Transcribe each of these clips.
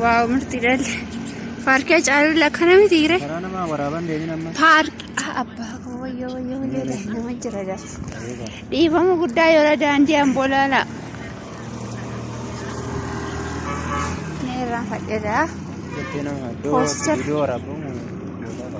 Waaw murtii dhalle. Paarkii Hacaaluu lakkana miti ree. Karaa namaa waraaban deemin amma. Paarkii abbaa koo wayyoo wayyoo wayyoo nama jira jira. Dhiifama guddaa yeroo daandii amboo laala. Ni irraanfadheera. Jettee nama iddoo Poster. viidiyoo waraabamu boodaa qaba.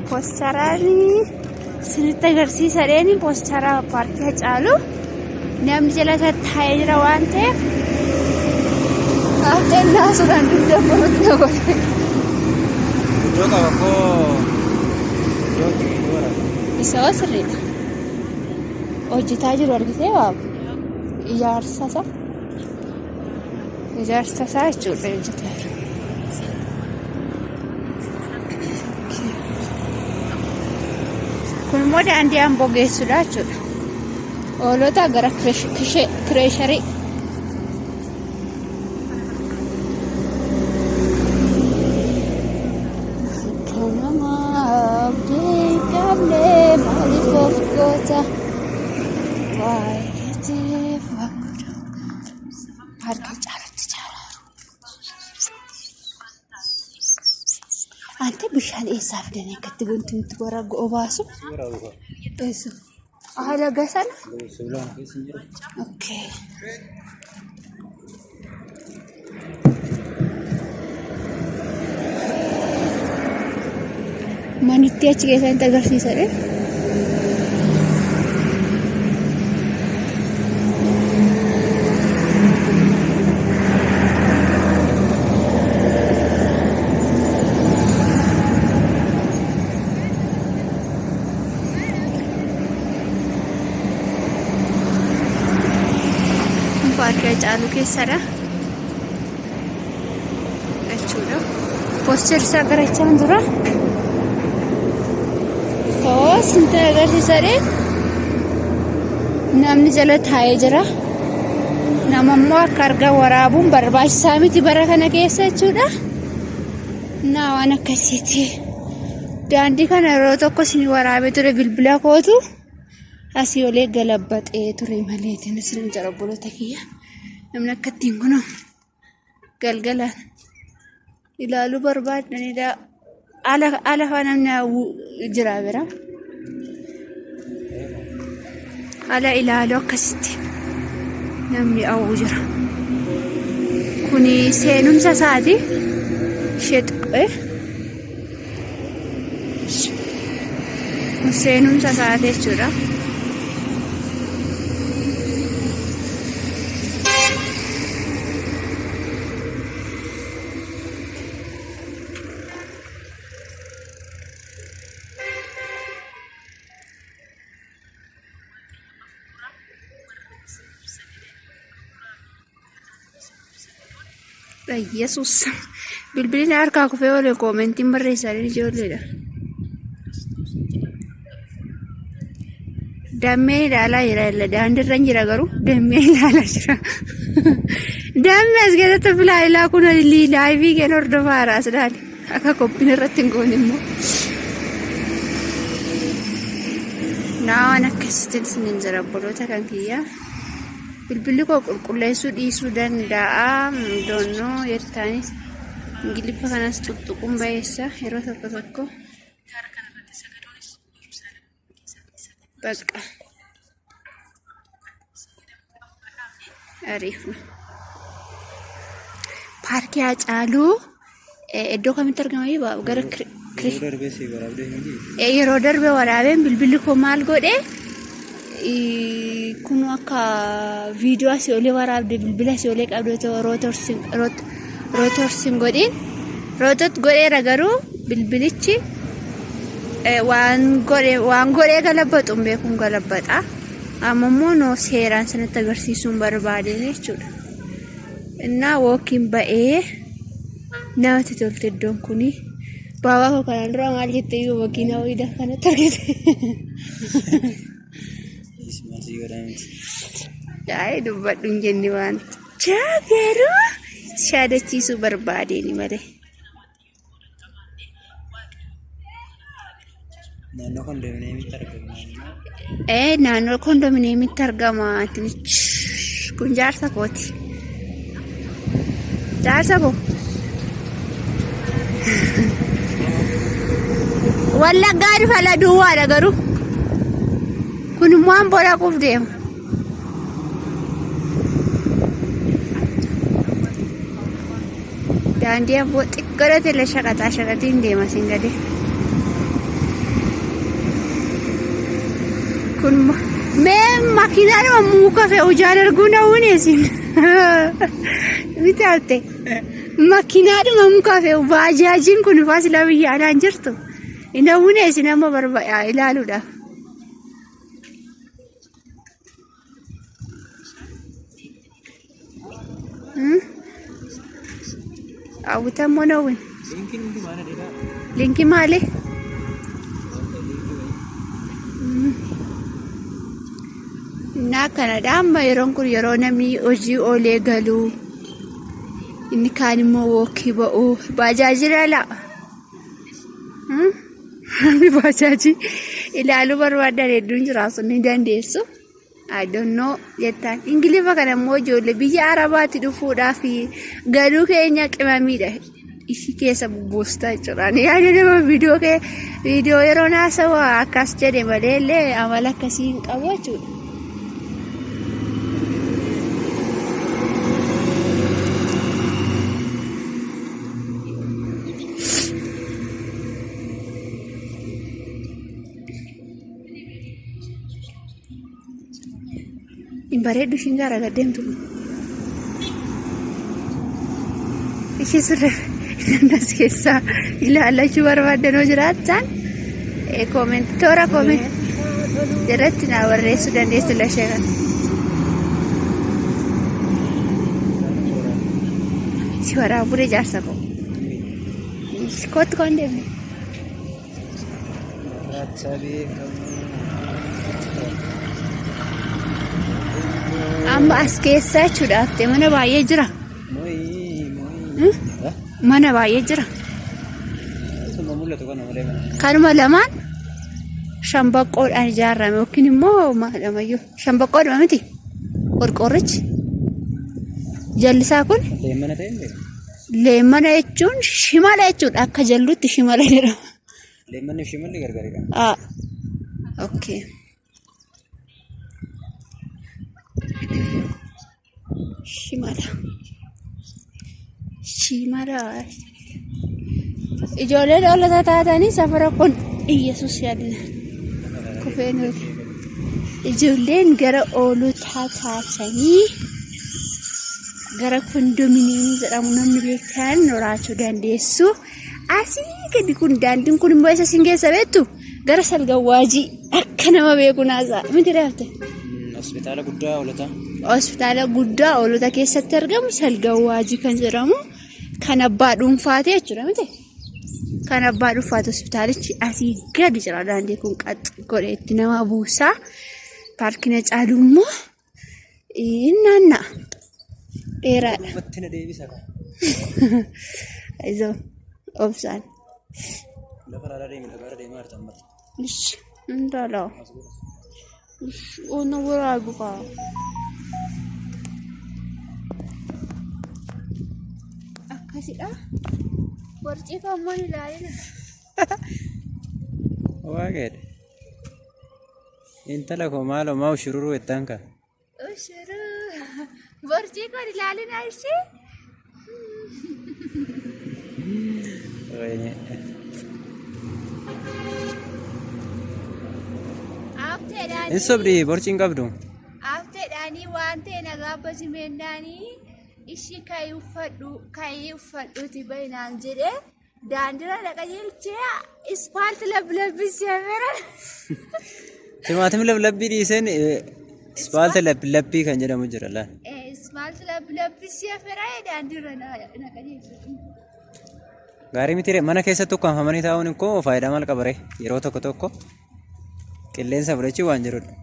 Poostaraan sinitti agarsiisa dheeni poostara paarkii Hacaaluu namni jala tattaa'ee jira waan ta'eef Aftannaa suuraan dugda korutti na godhe. Iddoo qaba koo iddoo itti viidiyoo waraabamu. Isa hoo sirriidha. Hojjetaa jiru argitee waa ijaarsa isaa. Ijaarsa isaa jechuudha hojjetaa jiru. Kun immoo daandii Amboo geessudha jechuudha. Hoolota gara kireesharii. Akka nama abdii hin qabne maaliif of goota? Waa'ee keetiif waan godhu. Harka caalatti caalaa. Ante bishaan eessaa fidanii akkatti wanti nuti warra obaasu? Eessa? Haala gasana? Okay. Manitti achi keessatti agarsiisadhe. Kun paarkii Hacaaluu keessadha. Jechuudha. Poostar isaa garachaan dura. Soo sinta agarsiisadhe. Namni jala taa'ee jira. Nama immoo akka argan waraabuun barbaachisaa miti bara kana keessa jechuudha. Naa waan akkasiiti. Daandii kana yeroo tokko isin waraabee ture bilbila kootu asii olee galabbaxee ture malee isin jara obboloota kiyya. Namni akka ittiin kunoo galgalaan ilaaluu barbaadanidha. Ala faa namni hawwu jira bira. Ala ilaaluu akkasitti namni hawwu jira. Kuni seenumsa isaati. Ishee xiqqoo. Kun seenumsa isaati jechuudha. Yesuus bilbilli harkaa kufee oole koomentiin barreessaa ijoolleedha. Dammee ilaalaa jira illa daandiirra hin jira garuu dammee ilaalaa jira. Dammee as keessatti filaa ilaa kun laayivii keen hordofaa jira as ilaali. Akka qophiin irratti hin goone immoo. Naa waan akkasitti isiniin jira obboloota kan kiyyaa. Bilbilli koo qulqulleessuu dhiisuu danda'a. Doonnoo jettaanis Ingiliffa kanas tuttuquun bayeessa yeroo tokko tokko. Bakka. Ariifna. Paarkii Haacaaluu iddoo kamitti argama gara Yeroo darbee si waraabdee miti. Yeroo darbe waraabeen bilbilli koo maal godhe kun akka viidiyoo asii olii waraabde bilbila asii olii qabdu rootorsin godhin rootot godheera garuu bilbilichi waan godhe waan godhee galabbatu hin beekuun galabbata amma immoo noo seeraan sanatti agarsiisuun barbaadeen jechuudha. Innaa wookiin ba'ee namatti tolti iddoon kuni. Baabaa koo kanaan dura maal jettee iyyuu makiinaa wayii kanatti argite. Ismaal sii godhaa miti. Yaa'ee dubbadhu hin jenne waan jaa garuu shaadachiisuu barbaadeeni malee. Naannoo kondominiyeemitti argama. Ee naannoo kondominiyeemitti argama. Kun jaarsa kooti. Jaarsa koo. Wallaggaa dhufa la duwwaadha garuu. Kun immoo Amboo dhaquuf deema. Daandii Amboo xiqqoodha illee shaqaxaa shaqaxiin deema siin gadi. Kun mee makiinaadhuma muka fe'u jaan arguu na uneesin. Bitaatte. Makiinaadhuma muka fe'u baajaajiin kun faa sila biyya alaan jirtu. Hin hawwineesin amma barbaada ilaaluudhaaf. Hawwitan moo hawwin? Linkiin hundi maal dheeraa? Linkii maali? Innaa kanadha amma yeroon kun yeroo namni hojii oolee galu inni kaan immoo wookii ba'u baajaajii ilaalaa. Namni baajaajii ilaaluu barbaadan hedduun jiraatu ni dandeessu. I don't know jettaan. Ingiliffa kana immoo ijoollee biyya Arabaatti dhufuudhaaf galuu keenya qimamiidha. Ishii keessa bubbuusta jechuudha. Ani yaada nama viidiyoo kee viidiyoo yeroo naasawu akkas jedhe malee illee amala akkasii hin qabu jechuudha. Hin bareeddu ishiin gaara gad deemtu kun. Ishii sirrii namni as keessaa ilaallachuu barbaaddan hoo jiraattan koomenti toora koomenti jalatti naa barreessuu dandeessu lashee kana. Si waraabuu jaarsa koo. Kootti koon deemne. Racha beekamu. Amma as keessa jechuudhaaf ta'e mana baay'ee jira. Moyi moyi. Mana baay'ee jira. Isuma mul'atu kana malee mana. Kanuma lamaan shambaqqoodhaan ijaarame yookiin immoo maadhamayyuu shambaqqoodhuma miti qorqoorrichi jallisaa kun Leemmana ta'e hin beeku. Leemmana jechuun shimala jechuudha. Akka jalluutti shimala jedhama. Leemmanni fi shimalli gargaridha. Ah, okay. Shimala. Shimala. Ijoolleen oolota taatanii safara kun Iyyasuus yaadna. Kufeen oole. Ijoolleen gara oolotaa taatanii gara kondominiyeemii jedhamu namni beektan noraachuu dandeessu. Asii gadi kun daandiin kun immoo eessa isin geessa beektu? Gara salgawwaajii akka nama beeku naasaa miti reefte. Hospitaala guddaa hoolotaa. Hospitaala guddaa hoolota keessatti argamu salgawwaajii kan jedhamu kan abbaa dhuunfaati jechuudha miti. Kan abbaa dhuunfaati hospitaalichi asii gadi jira daandii kun qaxxi godhee itti nama buusaa. Paarkiin Hacaaluu immoo Inni naanna'a. Dheeraadha. Duubatti na deebisa kaa. Izoo obsaan. Lafa ilaalaa deemi dhagaarra deemaa jirta amma. Ish intala. Ish ona waraabu kaa. Akkasidha. Warcii kan ilaalina. Waaqeedha. Intala koo maaloo maa ushururuu jettaan kaa. Ushuruu. Borcii kun ilaalina ishee. Wayne. Aafteedhaanii. Hin sobdi borcii hin qabdu. Aafteedhaanii waan ta'e nagaa basimeennaanii ishii ka'ii uffadhu ka'ii uffadhuuti bahinaan jedhee Daandira na qajeelchee ispaalti lablabbii bira. Timaatima lablabbii dhiiseen ispaalta lablabbii kan jedhamu jira laal. Ispaalti lablabbii bira daandira na qajeelche. Gaarii miti ree mana keessatti ukkaanfamanii taa'uun koo faayidaa maal qaba ree yeroo tokko tokko qilleensa fudhachuu waan jirudha.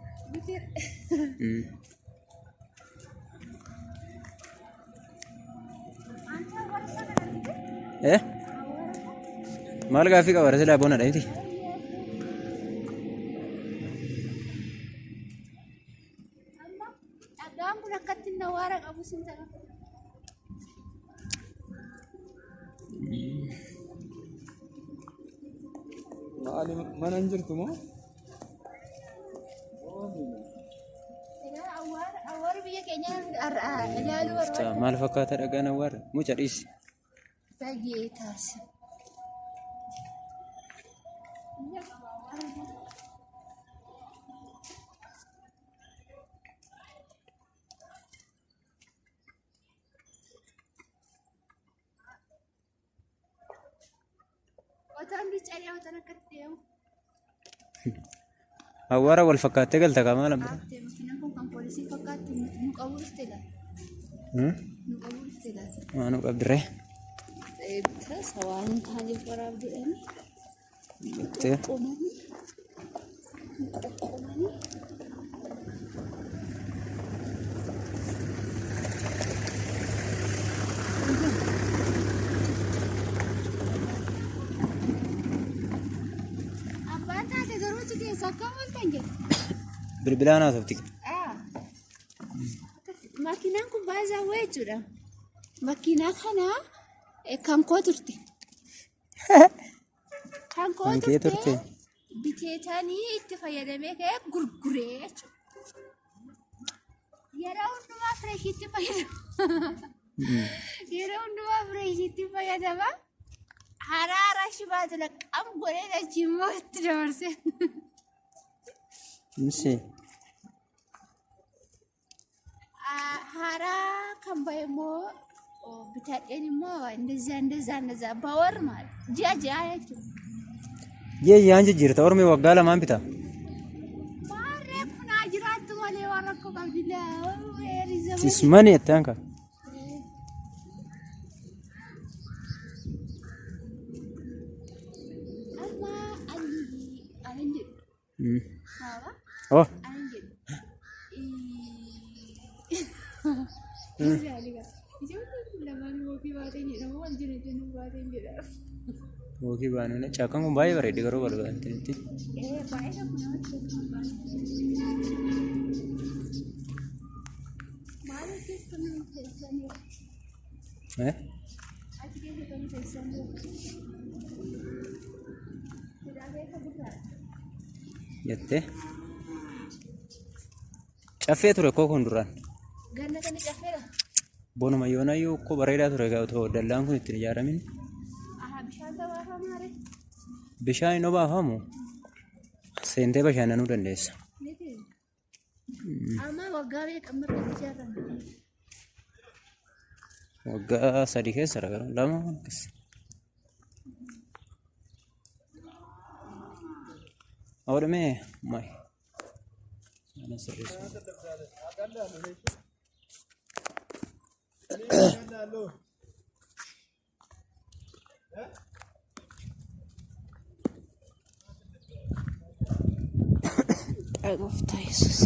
Eh? Maal gaaffii qaba silaa bonadha miti. Dhagaan kun akkatti nawaara qabu sin ta'a. Ali mana hin jirtu moo? Awwaara biyya keenyaa ilaaluu barbaada. Maal fakkaata dhagaan awwaara? Muca dhiisi. Baay'ee taasisa. Otaan bicaree otaan akkatti deemu. Awwaara wal fakkaattee galta kaa maal amma? Aaftee makiinaan kun kan poolisii fakkaattu nu qabuu dhufte laata? Nu qabuu dhufte laata? Waan nu qabdiree. Tasa waan hin taaneef waraabduudhaan Jettee. qoqqoomanii qoqqoomanii. Abbaan taate garuu achi keessa akkam ooltan jedhe. Bilbilaan haasofti. Makiinaan kun baay'ee jechuudha. Makiinaa kana kan koo turte. Kan koo Kan kee turte. Biteetanii itti fayyadamee ka'ee gurguree jechuudha. Yeroo hundumaa fireeshiitti fayyadama. Yeroo hundumaa fireeshiitti fayyadama. Haraa haraa shibaatu laqqam godhee achi immoo itti dabarse. Misi. Haaraa kan bahe immoo bitadheen immoo እንደዛ እንደዛ እንደዛ በወር ማለት ji'a ji'a jechuudha. Ji'a ji'aan jijjiirta ormi waggaa lamaan bita. Maarree kun haa jiraattu malee waan rakkoo qabdi laa. Tismani jettaan ka. Amma ani anin jedhu hawa Oh. anin jedhu. Ijoolleen kun lamaan wookii baateen jedhamu wal jira jennu baateen jedha. Wookii baanuu caakkaan kun baay'ee bareeddi garuu balbalatti. Baay'ee tokko namatti tola. Maal keessa nu teessanii? Eh? Achi keessa nu teessanii? Hidhaa keessa gurraadha. Jettee. Caffee ture koo kun duraan. Ganna kana caffeera. Bonuma yoonayyuu koo bareedaa ture egaa otoo dallaan kun ittiin ijaaramin. Aha bishaan babaafamaa ree. Bishaan hin obaafamu. Seentee bashannanuu dandeessa. Miti. Amma waggaa meeqa amma irratti ijaarame? Waggaa 3 keessa garuu 2 akkas. Awwadhamee mayi. Mana sirreessu. Gooftaa Yesuus.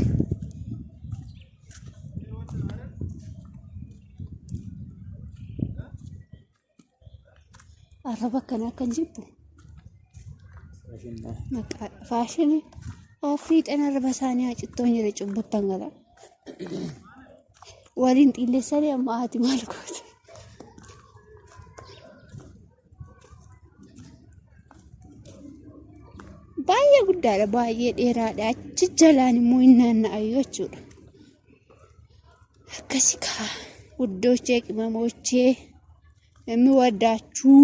Arraba akkanaa akkan jibbu. Maqaa faashinii fiixeen arraba isaanii haa cittoon jedhe cubbuttan gala. Waliin xiillessanii amma haati maal goote? Baay'ee guddaadha, baay'ee dheeraadha. Achi jalaan immoo hin naanna'ayyuu jechuudha. Akkasi kaa guddoochee qimamoochee የሚወዳችሁ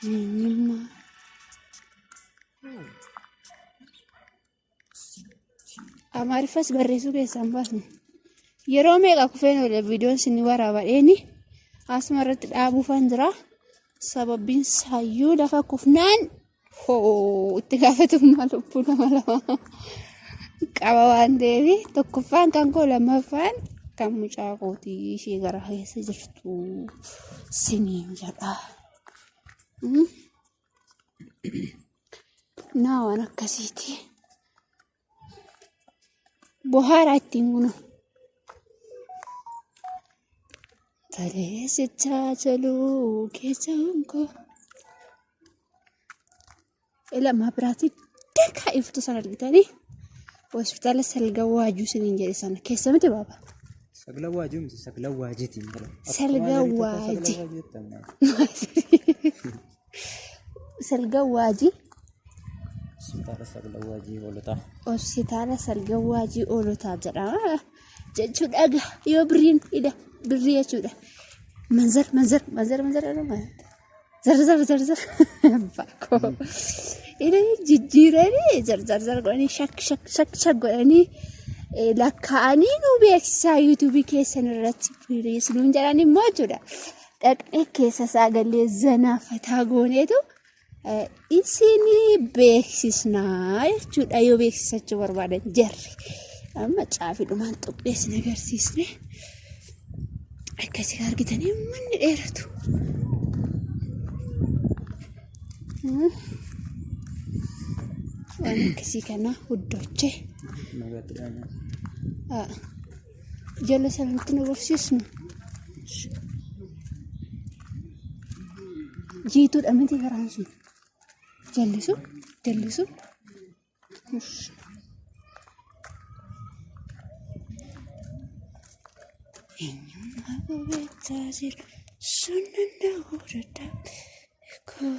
eenyummaa Amaariffas barreessuu keessaa hin baasne. Yeroo meeqa kufeen oole viidiyoon isin waraabadheeni asuma irratti dhaabuufan jira. Sababbiin saayyuu lafa kufnaan hoo itti gaafatamummaa lubbuu nama lama qaba waan ta'eef tokkoffaan kan koo lammaffaan kan mucaa kootii ishee gara keessa jirtu siniin jedha. Naa waan akkasiiti. Bohaaraa ittiin kunu. Tolee sichaa toluu keessa koo. Ila maabiraatii dakaa iftu sana argitanii hospitaala salgan waajuu isiniin jedhe sana keessa miti baaba. Saglan waajuu miti saglan waajiitiin bala. Salgan waajii. Salgan waajii. Hospitaala saglan waajii hoolotaa. Hospitaala salgan waajii hoolotaa jedhama jechuudha yoo birriin ida birrii jechuudha. Manzar manzar manzar manzar zar zar zar zar abbaa koo ida jijjiiranii zar zar zar godhanii shak shak shak shak godhanii lakkaa'anii nu beeksisaa yuutuubii keessan irratti piliis nuun jedhan immoo jechuudha. Dhaqnee keessa isaa gallee zanaa fataa gooneetu isinii beeksisnaa jechuudha yoo beeksisachuu barbaadan jarri. Amma caafidhumaan tuqnee isin agarsiisne akkasii argitanii manni dheeratu. Waan akkasii kana huddochee. Nagaatti dhaanaa. Jala sanatti nu barsiisnu. Jiituudha miti karaan sun. Jallisu jallisu. Eenyummaa koo beektaa jira. Sun danda'uu dadhabe koo.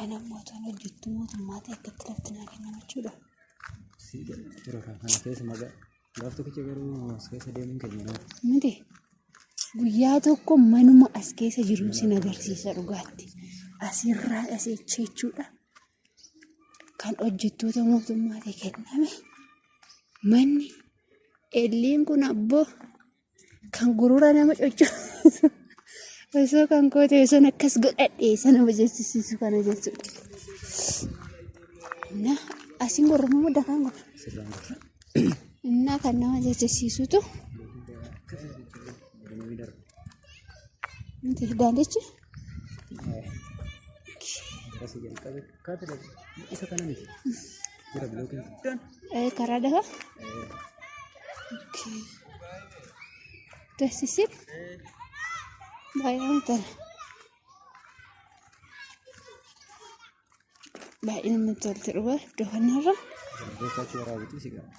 Ana mootummaan hojjettu mootummaa ta'e akkatti lafti naa kennama jechuudha. Jira kana keessa magaa gaaf tokkicha garuu as keessa deemuun keenya nama. Miti guyyaa tokko manuma as keessa jiru sin agarsiisa dhugaatti. Asirraa asii jechuudha. Kan hojjettoota mootummaati kenname manni elliin kun abboo kan gurura nama coccoosu osoo kan koo ta'e sun akkas godhadhe isa nama jechisiisu kana jechuudha. Na asiin gorrama moo dakaan gorra? Sirraan gorra. Innaa kan nama jechisiisutu miti daandichi Asii jalqabe kaatila isa kana miti. Jira bilookiin guddaan. Karaa dafa. ደስ ሲል baay'ee namatti tola. Baay'ee namatti tolti dhugaa iddoo kanarra. Keessaa achi waraabuutii si qaba.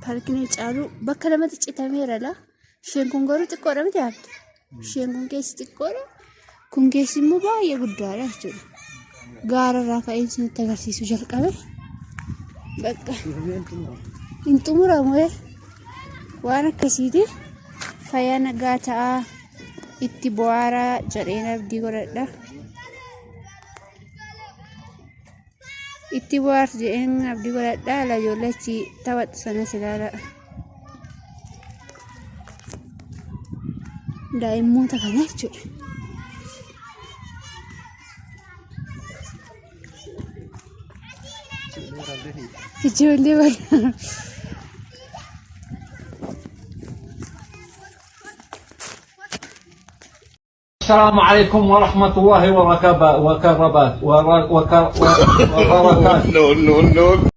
Paarkiin caaluu bakka lamatti citameera laa. Isheen kun garuu xiqqoodha miti yaabde. Isheen kun keessi xiqqoodha. Kun keessi immoo baay'ee guddaadha jechuudha. Gaara irraa ka'ee isinitti agarsiisuu jalqabe. Bakka hin xumuramu waan akkasiiti. Fayyaa nagaa ta'aa itti bohaaraa jedheen abdii godhadha. Itti bohaartu jedheen abdii godhadha. Ala ijoollee achi taphattu sanas ilaala. Daa'immoota kana jechuudha. Ijoollee bara. السلام عليكم ورحمة الله وبركاته وبركاته. No, no, no.